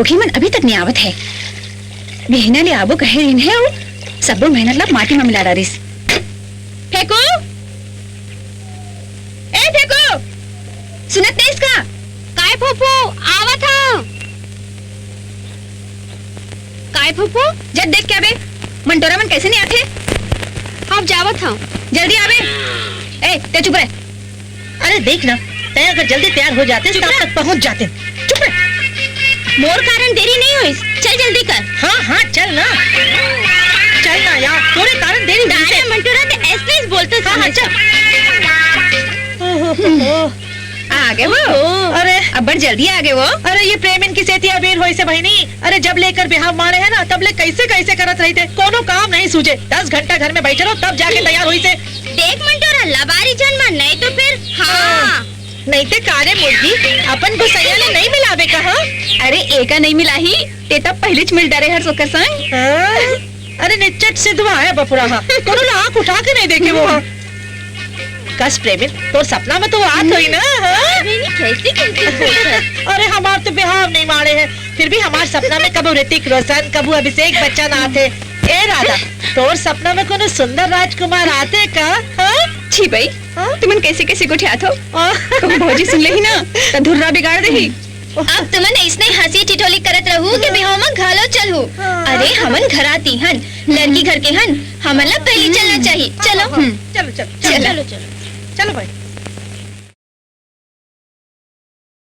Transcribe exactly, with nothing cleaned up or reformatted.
ओखी मन अभी तक नहीं आवत है। बिहना ले आबो कहे रिन है, वो सब्बो मेहनत ला माटी में मिला डारिस। फेंकू, ए फेंकू, सुनत नहीं इसका? काय फूफू, आवत हूँ। काय फूफू? जब देख के आबे, मंटोरा मन कैसे नहीं आते? हम जावत हूँ। जल्दी आबे। ए, ते चुप रह। अरे देख ना, तय अगर जल्दी तैयार हो जाते, चुप तब रह। तक पहुंच जाते। चुप रह। मोर कारण देरी नहीं होइस, चल जल्दी कर। हाँ, हाँ, चल ना। चल ना यार, तोरे कारण देरी हुई तारे से। मंटूरा ते ऐसने ही बोलते हाँ, हाँ, चल। ओहो, ओहो। आ गए वो। ओहो। अरे। अब्बड़ जल्दी आ गए वो। अरे ये प्रेमिन की सेती अबेर होइस बहिनी। अरे जब लेकर बिहाव माड़े है ना, तब ले कैसे कैसे करत रहिथे, कोनो काम नहीं सूझे। दस घंटा घर में बैठे रहो, तब जाके तैयार होइस। देख मंटोरा, लबारी झन मन, नहीं तो फिर, हाँ। हाँ। नहीं ते कारे मुर्गी, अपन गोसैया ले नहीं मिलावे कहा। अरे एका नहीं मिलाही, ते तब पहले च मिल डरे हर ओकर संग। हाँ? अरे निच्चट सिधवा है बपुरा हा, कोनो ला आँख उठा के नहीं देखे वो हा। कस प्रेमिन, तोर सपना में तो आत होई ना, हाँ? अरे नहीं, कैसे, कैसे बोलत है? अरे हमार तो बिहाव नहीं माड़े है, फिर भी हमार सपना में कबू ऋतिक रोशन, कबू अभिषेक बच्चन आते। ए राधा, तोर सपना में कोनो सुंदर राजकुमार आते का? हाँ? छी बई, हाँ? तुमन कैसे कैसे गोठियात हो? हाँ। कहूँ भौजी सुन लेही ना, त धुर्रा बिगाड़ देही। अब तुमन ऐसने हंसी ठिठोली करत रहू कि बिहाव में घालो चलहू। हाँ। अरे हमन घराती हन, लड़की घर के हन, हमन ला पहली चलना चाहिए। चलो। हाँ, हाँ। हम्म। चलो, चलो, चलो, चलो। चलो, चलो, चलो। चलो भाई।